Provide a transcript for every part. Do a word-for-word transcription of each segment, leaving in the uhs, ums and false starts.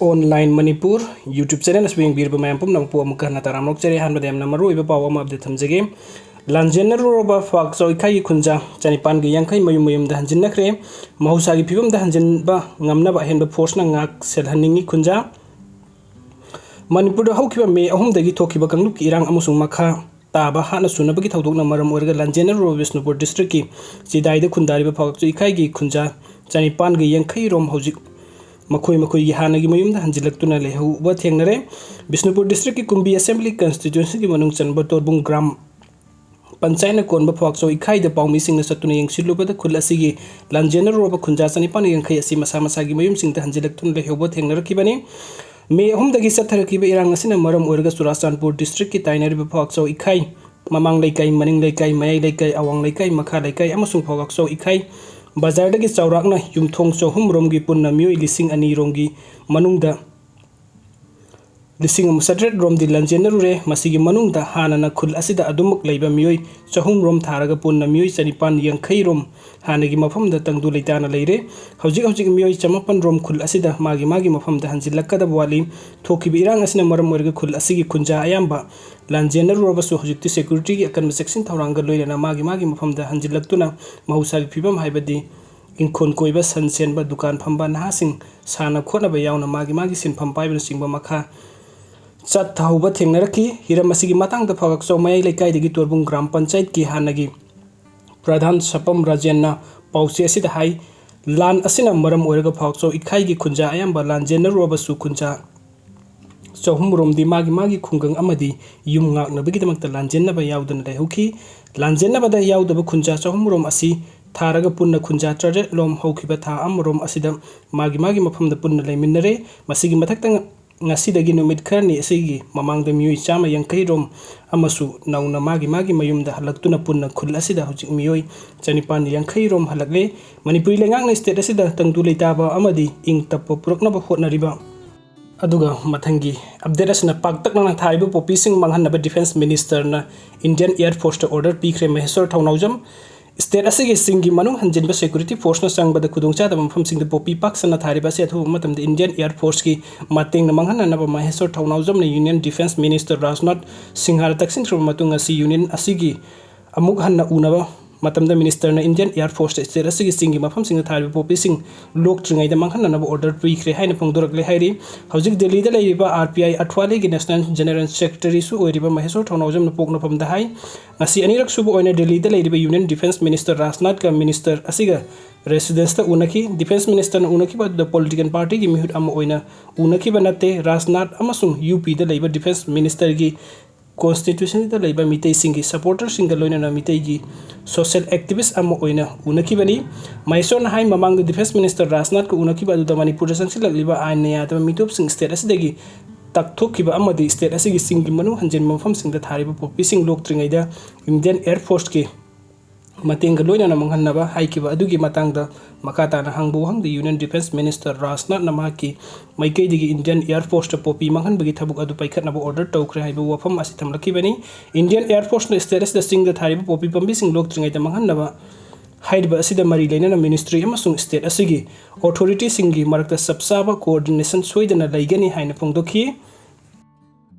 Online Manipur YouTube channel ꯑꯁꯤꯕꯨ ꯌꯦꯡꯕꯤꯔꯤꯕ ꯃꯌꯥꯝ ꯄꯨꯝꯅꯃꯛꯄꯨ ꯑꯃꯨꯛꯀ ꯍꯟꯅ ꯇꯔꯥꯝꯅ ꯑꯣꯛꯆꯔꯤ꯫ ꯑꯍꯥꯟꯕꯗ ꯌꯥꯝꯅ ꯃꯔꯨꯑꯣꯏꯕ ꯄꯥꯎ ꯑꯃ update ꯊꯝꯖꯒꯦ꯫ ꯂꯥꯟꯖꯦꯟꯅꯔꯨꯔꯕ ꯐꯥꯛꯆꯧ ꯏꯈꯥꯏꯒꯤ ꯈꯨꯟꯖꯥ ꯆꯅꯤꯄꯥꯟꯒ ꯌꯥꯡꯈꯩ ꯃꯌꯨꯝ ꯃꯌꯨꯝꯗ ꯍꯟꯖꯤꯟꯅꯈ꯭ꯔꯦ꯫ ꯃꯍꯧꯁꯥꯒꯤ ꯐꯤꯕꯝꯗ ꯍꯟꯖꯤꯟꯕ ꯉꯝꯅꯕ ꯑꯍꯦꯟꯕ forceꯅ ꯉꯥꯛ ꯁꯦꯜꯍꯟꯅꯤꯡꯏ ꯈꯨꯟꯖꯥ꯫ ꯃꯅꯤꯄꯨꯔꯗ ꯍꯧꯈꯤꯕ ꯃꯦ ꯑꯍꯨꯝꯗꯒꯤ ꯊꯣꯛꯈꯤꯕ ꯀꯥꯡꯂꯨꯞꯀꯤ ꯏꯔꯥꯡ ꯑꯃꯁꯨꯡ ꯃꯈꯥ ꯇꯥꯕ ꯍꯥꯠꯅ ꯁꯨꯅꯕꯒꯤ ꯊꯧꯗꯣꯛꯅ ꯃꯔꯝ ꯑꯣꯏꯔꯒ ꯂꯥꯟꯖꯦꯟꯅꯔꯨꯔꯕ ꯕꯤꯁꯅꯨꯄꯨꯔ districtꯀꯤ ꯆꯤꯗꯥꯏꯗ ꯈꯨꯟꯗꯥꯔꯤꯕ ꯐꯥꯎꯆꯨ ꯏꯈꯥꯏꯒꯤ ꯈꯨꯟꯖꯥ ꯆꯅꯤꯄꯥꯟꯒ ꯌꯥꯡꯈꯩ ꯔꯣꯝ ꯍꯧꯖꯤꯛ ꯃꯈꯣꯏ ꯃꯈꯣꯏꯒꯤ ꯍꯥꯟꯅꯒꯤ ꯃꯌꯨꯝꯗ ꯍꯟꯖꯤꯜꯂꯛꯇꯨꯅ ꯂꯩꯍꯧꯕ ꯊꯦꯡꯅꯔꯦ꯫ ꯕꯤꯁꯅꯨꯄꯨꯔ districtꯀꯤ ꯀꯨꯝꯕꯤ assembly constituencyꯒꯤ ꯃꯅꯨꯡ ꯆꯟꯕ ꯇꯣꯔꯕꯨꯡ ꯒ꯭ꯔꯥꯝ ꯄꯟꯆꯥꯌꯠꯅ ꯀꯣꯟꯕ ꯐꯥꯎꯆꯧ ꯏꯈꯥꯏꯗ ꯄꯥꯎꯃꯤꯁꯤꯡꯅ ꯆꯠꯇꯨꯅ ꯌꯦꯡꯁꯤꯜꯂꯨꯕꯗ ꯈꯨꯜ ꯑꯁꯤꯒꯤ ꯂꯥꯟꯖꯦꯟꯅꯔꯨꯔꯕ ꯈꯨꯟꯖꯥ ꯆꯅꯤꯄꯥꯟ ꯌꯥꯡꯈꯩ ꯑꯁꯤ ꯃꯁꯥ ꯃꯁꯥꯒꯤ ꯃꯌꯨꯝꯁꯤꯡꯗ ꯍꯟꯖꯤꯜꯂꯛꯇꯨꯅ ꯂꯩꯍꯧꯕ ꯊꯦꯡꯅꯔꯛꯈꯤꯕꯅꯤ꯫ ꯃꯦ ꯑꯍꯨꯝꯗꯒꯤ ꯆꯠꯊꯔꯛꯈꯤꯕ ꯏꯔꯥꯡ ꯑꯁꯤꯅ ꯃꯔꯝ ꯑꯣꯏꯔꯒ ꯆꯨꯔꯥꯆꯥꯟꯄꯨꯔ districtꯀꯤ ꯇꯥꯏꯅꯔꯤꯕ ꯐꯥꯎꯆꯧ ꯏꯈꯥꯏ, ꯃꯃꯥꯡ ꯂꯩꯀꯥꯏ, ꯃꯅꯤꯡ ꯂꯩꯀꯥꯏ, ꯃꯌꯥꯏ ꯂꯩꯀꯥꯏ, ꯑꯋꯥꯡ ꯂꯩꯀꯥꯏ, ꯃꯈꯥ ꯂꯩꯀꯥꯏ ꯑꯃꯁꯨꯡ ꯐꯥꯎꯆꯧ ꯏꯈꯥꯏ ꯕꯖꯥꯔꯗꯒꯤ ꯆꯥꯎꯔꯥꯛꯅ ꯌꯨꯝꯊꯣꯡ ꯆꯍꯨꯝ ꯔꯣꯝꯒꯤ ꯄꯨꯟꯅ ꯃꯤꯑꯣꯏ ꯂꯤꯁꯤꯡ ꯑꯅꯤ ꯔꯣꯝꯒꯤ ꯃꯅꯨꯡꯗ ꯂꯤꯁꯤꯡ ꯑꯃ ꯆꯥꯇ꯭ꯔꯦꯠ ꯔꯣꯝꯗꯤ ꯂꯥꯟꯖꯦꯟꯅꯔꯨꯔꯦ꯫ ꯃꯁꯤꯒꯤ ꯃꯅꯨꯡꯗ ꯍꯥꯟꯅꯅ ꯈꯨꯜ ꯑꯁꯤꯗ ꯑꯗꯨꯃꯛ ꯂꯩꯕ ꯃꯤꯑꯣꯏ ꯆꯍꯨꯝ ꯔꯣꯝ ꯊꯥꯔꯒ ꯄꯨꯟꯅ ꯃꯤꯑꯣꯏ ꯆꯅꯤꯄꯥꯟ ꯌꯥꯡꯈꯩ ꯔꯣꯝ ꯍꯥꯟꯅꯒꯤ ꯃꯐꯝꯗ ꯇꯪꯗꯨ ꯂꯩꯇꯥꯅ ꯂꯩꯔꯦ꯫ ꯍꯧꯖꯤꯛ ꯍꯧꯖꯤꯛ ꯃꯤꯑꯣꯏ ꯆꯃꯥꯄꯟ ꯔꯣꯝ ꯈꯨꯜ ꯑꯁꯤꯗ ꯃꯥꯒꯤ ꯃꯥꯒꯤ ꯃꯐꯝꯗ ꯍꯟꯖꯤꯜꯂꯛꯀꯗꯕ ꯋꯥꯠꯂꯤ꯫ ꯊꯣꯛꯈꯤꯕ ꯏꯔꯥꯡ ꯑꯁꯤꯅ ꯃꯔꯝ ꯑꯣꯏꯔꯒ ꯈꯨꯜ ꯑꯁꯤꯒꯤ ꯈꯨꯟꯖꯥ ꯑꯌꯥꯝꯕ ꯂꯥꯟꯖꯦꯟꯅꯔꯨꯔꯕꯁꯨ ꯍꯧꯖꯤꯛꯇꯤ securityꯒꯤ ꯑꯀꯟꯕ ꯆꯦꯛꯁꯤꯟ ꯊꯧꯔꯥꯡꯒ ꯂꯣꯏꯅꯅ ꯃꯥꯒꯤ ꯃꯥꯒꯤ ꯃꯐꯝꯗ ꯍꯟꯖꯤꯜꯂꯛꯇꯨꯅ ꯃꯍꯧꯁꯥꯒꯤ ꯐꯤꯕꯝ ꯍꯥꯏꯕꯗꯤ ꯏꯪꯈꯣꯜ ꯀꯣꯏꯕ, ꯁꯟ ꯁꯦꯟꯕ, ꯗꯨꯀꯥꯟ ꯐꯝꯕ, ꯅꯍꯥꯁꯤꯡ ꯁꯥꯟꯅ ꯈꯣꯠꯅꯕ ꯌꯥꯎꯅ ꯃꯥꯒꯤ ꯃꯥꯒꯤ ꯁꯤꯟꯐꯝ ꯄꯥꯏꯕꯅꯆꯤꯡꯕ ꯃꯈꯥ ꯆꯠꯊꯍꯧꯕ ꯊꯦꯡꯅꯔꯛꯈꯤ꯫ ꯍꯤꯔꯝ ꯑꯁꯤꯒꯤ ꯃꯇꯥꯡꯗ ꯐꯥꯎꯔꯛꯆꯧ ꯃꯌꯥꯏ ꯂꯩꯀꯥꯏꯗꯒꯤ ꯇꯣꯔꯕꯨꯡ ꯒ꯭ꯔꯥꯝ ꯄꯟꯆꯥꯌꯠꯀꯤ ꯍꯥꯟꯅꯒꯤ ꯄ꯭ꯔꯙꯥꯟ ꯁꯄꯝ ꯔꯥꯖꯦꯟꯅ ꯄꯥꯎꯆꯦ ꯑꯁꯤꯗ ꯍꯥꯏ, ꯂꯥꯟ ꯑꯁꯤꯅ ꯃꯔꯝ ꯑꯣꯏꯔꯒ ꯐꯥꯎꯔꯛꯆꯧ ꯏꯈꯥꯏꯒꯤ ꯈꯨꯟꯖꯥ ꯑꯌꯥꯝꯕ ꯂꯥꯟꯖꯦꯟꯅꯔꯨꯔꯕꯁꯨ ꯈꯨꯟꯖꯥ ꯆꯍꯨꯝ ꯔꯣꯝꯗꯤ ꯃꯥꯒꯤ ꯃꯥꯒꯤ ꯈꯨꯡꯒꯪ ꯑꯃꯗꯤ ꯌꯨꯝ ꯉꯥꯛꯅꯕꯒꯤꯗꯃꯛꯇ ꯂꯥꯟꯖꯦꯟꯅꯕ ꯌꯥꯎꯗꯅ ꯂꯩꯍꯧꯈꯤ꯫ ꯂꯥꯟꯖꯦꯟꯅꯕꯗ ꯌꯥꯎꯗꯕ ꯈꯨꯟꯖꯥ ꯆꯍꯨꯝ ꯔꯣꯝ ꯑꯁꯤ ꯊꯥꯔꯒ ꯄꯨꯟꯅ ꯈꯨꯟꯖꯥ ꯇꯔꯦꯠ ꯂꯣꯝ ꯍꯧꯈꯤꯕ ꯊꯥ ꯑꯃꯔꯣꯝ ꯑꯁꯤꯗ ꯃꯥꯒꯤ ꯃꯥꯒꯤ ꯃꯐꯝꯗ ꯄꯨꯟꯅ ꯂꯩꯃꯤꯟꯅꯔꯦ꯫ ꯃꯁꯤꯒꯤ ꯃꯊꯛꯇ ꯉ-, ꯉꯁꯤꯗꯒꯤ ꯅꯨꯃꯤꯠ ꯈꯔꯅꯤ ꯑꯁꯤꯒꯤ ꯃꯃꯥꯡꯗ ꯃꯤꯑꯣꯏ ꯆꯥꯝꯃ ꯌꯥꯡꯈꯩ ꯔꯣꯝ ꯑꯃꯁꯨ ꯅꯧꯅ ꯃꯥꯒꯤ ꯃꯥꯒꯤ ꯃꯌꯨꯝꯗ ꯍꯜꯂꯛꯇꯨꯅ ꯄꯨꯟꯅ ꯈꯨꯜ ꯑꯁꯤꯗ ꯍꯧꯖꯤꯛ ꯃꯤꯑꯣꯏ ꯆꯅꯤꯄꯥꯟ ꯌꯥꯡꯈꯩ ꯔꯣꯝ ꯍꯜꯂꯛꯂꯦ꯫ ꯃꯅꯤꯄꯨꯔꯤ ꯂꯩꯉꯥꯛꯅ state ꯑꯁꯤꯗ ꯇꯪꯗꯨ ꯂꯩꯇꯥꯕ ꯑꯃꯗꯤ ꯏꯪ ꯇꯞꯄ ꯄꯨꯔꯛꯅꯕ ꯍꯣꯠꯅꯔꯤꯕ ꯑꯗꯨꯒ ꯃꯊꯪꯒꯤ update ꯑꯁꯤꯅ ꯄꯥꯛꯇꯛꯅꯅ ꯊꯥꯔꯤꯕ ꯄꯣꯄꯤꯁꯤꯡ ꯃꯥꯡꯍꯟꯅꯕ defence ministerꯅ Indian Air Forceꯇ order ꯄꯤꯈ꯭ꯔꯦ꯫ ꯃꯍꯦꯁ꯭ꯋꯔ ꯊꯧꯅꯥꯎꯖꯝ State ꯑꯁꯤꯒꯤ ꯆꯤꯡꯒꯤ ꯃꯅꯨꯡ ꯍꯟꯖꯤꯟꯕ security forceꯅ ꯆꯪꯕꯗ ꯈꯨꯗꯣꯡꯆꯥꯗꯕ ꯃꯐꯝꯁꯤꯡꯗ ꯄꯣꯄꯤ ꯄꯥꯛ ꯁꯟꯅ ꯊꯥꯔꯤꯕ ꯑꯁꯤ ꯑꯊꯨꯕ ꯃꯇꯝꯗ Indian Air Forceꯀꯤ ꯃꯇꯦꯡꯅ ꯃꯥꯡꯍꯟꯅꯅꯕ ꯃꯍꯦꯁꯣꯔ ꯊꯧꯅꯥꯎꯖꯝꯅ Union Defence Minister ꯔꯥꯖꯅꯥꯊ ꯁꯤꯡꯍꯗ ꯇꯛꯁꯤꯟꯈ꯭ꯔꯕ ꯃꯇꯨꯡ, ꯉꯁꯤ Union ꯑꯁꯤꯒꯤ ꯑꯃꯨꯛ ꯍꯟꯅ ꯎꯅꯕ ꯃꯇꯝꯗ ministerꯅ Indian Air Forceꯇ state ꯑꯁꯤꯒꯤ ꯆꯤꯡꯒꯤ ꯃꯐꯝꯁꯤꯡꯗ ꯊꯥꯔꯤꯕ ꯄꯣꯄꯤꯁꯤꯡ ꯂꯣꯛꯇ꯭ꯔꯤꯉꯩꯗ ꯃꯥꯡꯍꯟꯅꯅꯕ order ꯄꯤꯈ꯭ꯔꯦ ꯍꯥꯏꯅ ꯐꯣꯡꯗꯣꯔꯛꯂꯦ ꯍꯥꯏꯔꯤ꯫ ꯍꯧꯖꯤꯛ ꯗꯦꯜꯂꯤꯗ ꯂꯩꯔꯤꯕ R P I ꯑꯊ꯭ꯋꯥꯂꯦꯒꯤ National General Secretaryꯁꯨ ꯑꯣꯏꯔꯤꯕ ꯃꯍꯦꯁꯣꯔ ꯊꯧꯅꯥꯎꯖꯝꯅ ꯄꯣꯛꯅꯐꯝꯗ ꯍꯥꯏ, ꯉꯁꯤ ꯑꯅꯤꯔꯛ ꯁꯨꯕ ꯑꯣꯏꯅ ꯗꯦꯜꯂꯤꯗ ꯂꯩꯔꯤꯕ Union Defence Minister ꯔꯥꯖꯅꯥꯊꯀ minister ꯑꯁꯤꯒ residenceꯇ ꯎꯅꯈꯤ꯫ Defence ministerꯅ ꯎꯅꯈꯤꯕ ꯑꯗꯨꯗ political partyꯒꯤ ꯃꯤꯍꯨꯠ ꯑꯃ ꯑꯣꯏꯅ ꯎꯅꯈꯤꯕ ꯅꯠꯇꯦ꯫ ꯔꯥꯖꯅꯥꯊ ꯑꯃꯁꯨꯡ UPꯗ ꯂꯩꯕ Defence ministerꯒꯤ constituencyꯗ ꯂꯩꯕ ꯃꯤꯇꯩꯁꯤꯡꯒꯤ supporterꯁꯤꯡꯒ ꯂꯣꯏꯅꯅ ꯃꯤꯇꯩꯒꯤ social activist ꯑꯃ ꯑꯣꯏꯅ ꯎꯅꯈꯤꯕꯅꯤ꯫ ꯃꯍꯦꯁꯣꯔꯅ ꯍꯥꯏ, ꯃꯃꯥꯡꯗ Defence Minister ꯔꯥꯖꯅꯥꯊꯀ ꯎꯅꯈꯤꯕ ꯑꯗꯨꯗ ꯃꯅꯤꯄꯨꯔꯗ ꯆꯪꯁꯤꯜꯂꯛꯂꯤꯕ ꯑꯥꯏꯟꯅ ꯌꯥꯗꯕ ꯃꯤꯇꯣꯞꯁꯤꯡ state ꯑꯁꯤꯗꯒꯤ ꯇꯥꯛꯊꯣꯛꯈꯤꯕ ꯑꯃꯗꯤ state ꯑꯁꯤꯒꯤ ꯆꯤꯡꯒꯤ ꯃꯅꯨꯡ ꯍꯟꯖꯤꯟꯕ ꯃꯐꯝꯁꯤꯡꯗ ꯊꯥꯔꯤꯕ ꯄꯣꯄꯤꯁꯤꯡ ꯂꯣꯛꯇ꯭ꯔꯤꯉꯩꯗ Indian Air Forceꯀꯤ ꯃꯇꯦꯡꯒ ꯂꯣꯏꯅꯅ ꯃꯥꯡꯍꯟꯅꯕ ꯍꯥꯏꯈꯤꯕ ꯑꯗꯨꯒꯤ ꯃꯇꯥꯡꯗ ꯃꯈꯥ ꯇꯥꯅ ꯍꯪꯕ ꯋꯥꯍꯪꯗ Union Defence Minister ꯔꯥꯖꯅꯥꯊꯅ ꯃꯍꯥꯛꯀꯤ ꯃꯥꯏꯀꯩꯗꯒꯤ Indian Air Forceꯇ ꯄꯣꯄꯤ ꯃꯥꯡꯍꯟꯕꯒꯤ ꯊꯕꯛ ꯑꯗꯨ ꯄꯥꯏꯈꯠꯅꯕ order ꯇꯧꯈ꯭ꯔꯦ ꯍꯥꯏꯕ ꯋꯥꯐꯝ ꯑꯁꯤ ꯊꯝꯂꯛꯈꯤꯕꯅꯤ꯫ Indian Air Forceꯅ state ꯑꯁꯤꯗ ꯆꯤꯡꯗ ꯊꯥꯔꯤꯕ ꯄꯣꯄꯤ ꯄꯥꯝꯕꯤꯁꯤꯡ ꯂꯣꯛꯇ꯭ꯔꯤꯉꯩꯗ ꯃꯥꯡꯍꯟꯅꯕ ꯍꯥꯏꯔꯤꯕ ꯑꯁꯤꯗ ꯃꯔꯤ ꯂꯩꯅꯅ ministry ꯑꯃꯁꯨꯡ state ꯑꯁꯤꯒꯤ authorityꯁꯤꯡꯒꯤ ꯃꯔꯛꯇ ꯆꯞ ꯆꯥꯕ coordination ꯁꯣꯏꯗꯅ ꯂꯩꯒꯅꯤ ꯍꯥꯏꯅ ꯐꯣꯡꯗꯣꯛꯈꯤ꯫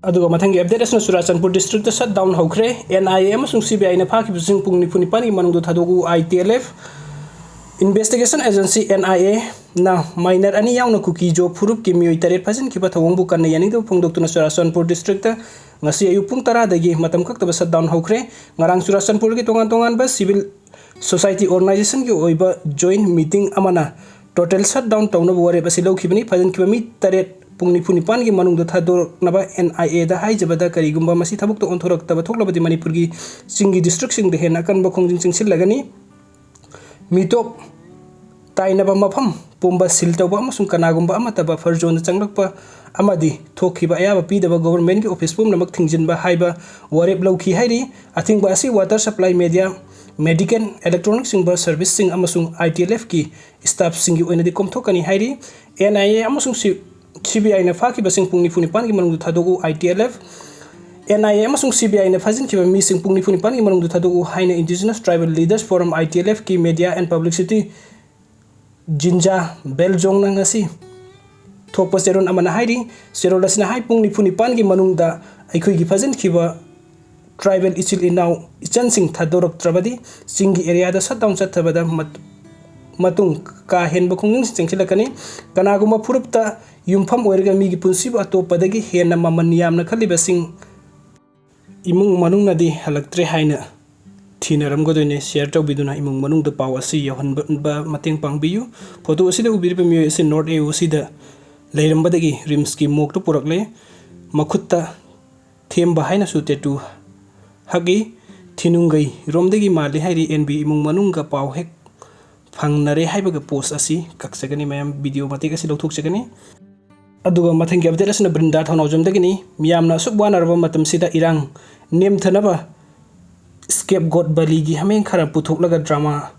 ꯑꯗꯨꯒ ꯃꯊꯪꯒꯤ update ꯑꯁꯤꯅ ꯆꯨꯔꯥꯆꯥꯟꯄꯨꯔ districtꯇ shutdown ꯍꯧꯈ꯭ꯔꯦ꯫ NIA ꯑꯃꯁꯨꯡ CBIꯅ ꯐꯥꯈꯤꯕꯁꯤꯡ ꯄꯨꯡ ꯅꯤꯐꯨ ꯅꯤꯄꯥꯟꯒꯤ ꯃꯅꯨꯡꯗ ꯊꯥꯗꯣꯛꯎ꯫ ITLF Investigation Agency, NIAꯅ minor ꯑꯅꯤ ꯌꯥꯎꯅ ꯀꯨꯀꯤ-ꯖꯣ ꯐꯨꯔꯨꯞꯀꯤ ꯃꯤꯑꯣꯏ ꯇꯔꯦꯠ ꯐꯥꯖꯤꯟꯈꯤꯕ ꯊꯧꯑꯣꯡꯕꯨ ꯀꯟꯅ ꯌꯥꯅꯤꯡꯗꯕ ꯐꯣꯡꯗꯣꯛꯇꯨꯅ ꯆꯨꯔꯥꯆꯥꯟꯄꯨꯔ districtꯇ ꯉꯁꯤ ꯑꯌꯨꯛ ꯄꯨꯡ ꯇꯔꯥꯗꯒꯤ ꯃꯇꯝ ꯀꯛꯇꯕ shutdown ꯍꯧꯈ꯭ꯔꯦ꯫ ꯉꯔꯥꯡ ꯆꯨꯔꯥꯆꯥꯟꯄꯨꯔꯒꯤ ꯇꯣꯉꯥꯟ ꯇꯣꯉꯥꯟꯕ civil society organizationꯒꯤ ꯑꯣꯏꯕ joint meeting ꯑꯃꯅ total shutdown ꯇꯧꯅꯕ ꯋꯥꯔꯦꯞ ꯑꯁꯤ ꯂꯧꯈꯤꯕꯅꯤ꯫ ꯐꯥꯖꯤꯟꯈꯤꯕ ꯃꯤ ꯇꯔꯦꯠ ꯄꯨꯡ ꯅꯤꯐꯨ ꯅꯤꯄꯥꯟꯒꯤ ꯃꯅꯨꯡꯗ ꯊꯥꯗꯣꯔꯛꯅꯕ NIAꯗ ꯍꯥꯏꯖꯕꯗ, ꯀꯔꯤꯒꯨꯝꯕ ꯃꯁꯤ ꯊꯕꯛꯇ ꯑꯣꯟꯊꯣꯔꯛꯇꯕ ꯊꯣꯛꯂꯕꯗꯤ ꯃꯅꯤꯄꯨꯔꯒꯤ ꯆꯤꯡꯒꯤ districtꯁꯤꯡꯗ ꯍꯦꯟꯅ ꯑꯀꯟꯕ ꯈꯣꯡꯖꯪ ꯆꯪꯁꯤꯜꯂꯒꯅꯤ꯫ ꯃꯤꯇꯣꯞ ꯇꯥꯏꯅꯕ ꯃꯐꯝ ꯄꯨꯝꯕ seal ꯇꯧꯕ ꯑꯃꯁꯨꯡ ꯀꯅꯥꯒꯨꯝꯕ ꯑꯃꯠꯇ buffer zoneꯗ ꯆꯪꯂꯛꯄ ꯑꯃꯗꯤ ꯊꯣꯛꯈꯤꯕ ꯑꯌꯥꯕ ꯄꯤꯗꯕ governmentꯀꯤ office ꯄꯨꯝꯅꯃꯛ ꯊꯤꯡꯖꯤꯟꯕ ꯍꯥꯏꯕ ꯋꯥꯔꯦꯞ ꯂꯧꯈꯤ ꯍꯥꯏꯔꯤ꯫ ꯑꯊꯤꯡꯕ ꯑꯁꯤ water supply, media, medical, electronic ꯆꯤꯡꯕ serviceꯁꯤꯡ ꯑꯃꯁꯨꯡ ITLFꯀꯤ staffꯁꯤꯡꯒꯤ ꯑꯣꯏꯅꯗꯤ ꯀꯣꯝꯊꯣꯛꯀꯅꯤ ꯍꯥꯏꯔꯤ꯫ NIA ꯑꯃꯁꯨꯡ ꯁꯤ-, CBIꯅ ꯐꯥꯈꯤꯕꯁꯤꯡ ꯄꯨꯡ ꯅꯤꯐꯨ ꯅꯤꯄꯥꯟꯒꯤ ꯃꯅꯨꯡꯗ ꯊꯥꯗꯣꯛꯎ꯫ ITLF ꯑꯦꯟ ꯑꯥꯏ ꯑꯦ ꯑꯃꯁꯨꯡ ꯁꯤ ꯕꯤ ꯑꯥꯏꯅ ꯐꯥꯖꯤꯟꯈꯤꯕ ꯃꯤꯁꯤꯡ ꯄꯨꯡ ꯅꯤꯐꯨ ꯅꯤꯄꯥꯟꯒꯤ ꯃꯅꯨꯡꯗ ꯊꯥꯗꯣꯛꯎ ꯍꯥꯏꯅ Indigenous Tribal Leaders Forum, I T L F, ꯀꯤ Media and Publicity ꯖꯤꯟꯖꯥ ꯕꯦꯜꯖꯣꯡꯅ ꯉꯁꯤ ꯊꯣꯛꯄ ꯆꯦꯔꯣꯜ ꯑꯃꯅ ꯍꯥꯏꯔꯤ꯫ ꯆꯦꯔꯣꯜ ꯑꯁꯤꯅ ꯍꯥꯏ, ꯄꯨꯡ ꯅꯤꯐꯨ ꯅꯤꯄꯥꯟꯒꯤ ꯃꯅꯨꯡꯗ ꯑꯩꯈꯣꯏꯒꯤ ꯐꯥꯖꯤꯟꯈꯤꯕ tribal ꯏꯆꯤꯜ ꯏꯅꯥꯎ ꯏꯆꯟꯁꯤꯡ ꯊꯥꯗꯣꯔꯛꯇ꯭ꯔꯕꯗꯤ ꯆꯤꯡꯒꯤ areaꯗ shutdown ꯆꯠꯊꯕꯗ ꯃꯠ-, ꯃꯇꯨꯡ ꯀꯥ ꯍꯦꯟꯕ ꯈꯣꯡꯖꯪꯁꯤꯡ ꯆꯪꯁꯤꯜꯂꯛꯀꯅꯤ꯫ ꯀꯅꯥꯒꯨꯝꯕ ꯐꯨꯔꯨꯞꯇ ꯌꯨꯝꯐꯝ ꯑꯣꯏꯔꯒ ꯃꯤꯒꯤ ꯄꯨꯟꯁꯤꯕꯨ ꯑꯇꯣꯞꯄꯗꯒꯤ ꯍꯦꯟꯅ ꯃꯃꯜ ꯌꯥꯝꯅ ꯈꯜꯂꯤꯕꯁꯤꯡ ꯏꯃꯨꯡ ꯃꯅꯨꯡꯅꯗꯤ ꯍꯜꯂꯛꯇ꯭ꯔꯦ ꯍꯥꯏꯅ ꯊꯤꯅꯔꯝꯒꯗꯣꯏꯅꯦ꯫ Share ꯇꯧꯕꯤꯗꯨꯅ ꯏꯃꯨꯡ ꯃꯅꯨꯡꯗ ꯄꯥꯎ ꯑꯁꯤ ꯌꯧꯍꯟꯕ ꯃꯇꯦꯡ ꯄꯥꯡꯕꯤꯌꯨ꯫ Photo ꯑꯁꯤꯗ ꯎꯕꯤꯔꯤꯕ ꯃꯤꯑꯣꯏ ꯑꯁꯤ North A O Cꯗ ꯂꯩꯔꯝꯕꯗꯒꯤ RIMSꯀꯤ morgueꯇ ꯄꯨꯔꯛꯂꯦ꯫ ꯃꯈꯨꯠꯇ ꯊꯦꯝꯕ ꯍꯥꯏꯅꯁꯨ tattoo ꯍꯛꯏ꯫ ꯊꯤꯅꯨꯡꯒꯩꯔꯣꯝꯗꯒꯤ ꯃꯥꯜꯂꯤ ꯍꯥꯏꯔꯤ꯫ N B ꯏꯃꯨꯡ ꯃꯅꯨꯡꯒ ꯄꯥꯎ ꯍꯦꯛ ꯐꯪꯅꯔꯦ ꯍꯥꯏꯕꯒ post ꯑꯁꯤ ꯀꯛꯆꯒꯅꯤ꯫ ꯃꯌꯥꯝ video ꯃꯇꯦꯛ ꯑꯁꯤ ꯂꯧꯊꯣꯛꯆꯒꯅꯤ꯫ ꯑꯗꯨꯒ ꯃꯊꯪꯒꯤ update ꯑꯁꯤꯅ ꯕ꯭ꯔꯤꯟꯗꯥ ꯊꯧꯅꯥꯎꯖꯝꯗꯒꯤꯅꯤ꯫ ꯃꯤꯌꯥꯝꯅ ꯑꯁꯨꯛ ꯋꯥꯅꯔꯕ ꯃꯇꯝꯁꯤꯗ ꯏꯔꯥꯡ ꯅꯦꯝꯊꯅꯕ scapegoat ꯕꯂꯤꯒꯤ ꯍꯥꯃꯦꯡ ꯈꯔ ꯄꯨꯊꯣꯛꯂꯒ drama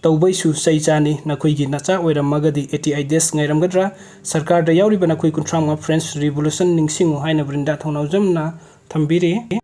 ꯇꯧꯕꯩꯁꯨ ꯆꯩ ꯆꯥꯅꯤ꯫ ꯅꯈꯣꯏꯒꯤ ꯅꯆꯥ ꯑꯣꯏꯔꯝꯃꯒꯗꯤ A T I days ꯉꯥꯏꯔꯝꯒꯗ꯭ꯔꯥ? ꯁꯔꯀꯥꯔꯗ ꯌꯥꯎꯔꯤꯕ ꯅꯈꯣꯏ ꯀꯨꯟꯊ꯭ꯔꯥ ꯃꯉꯥ French Revolution ꯅꯤꯡꯁꯤꯡꯉꯨ ꯍꯥꯏꯅ ꯕ꯭ꯔꯤꯟꯗꯥ ꯊꯧꯅꯥꯎꯖꯝꯅ ꯊꯝꯕꯤꯔꯤ꯫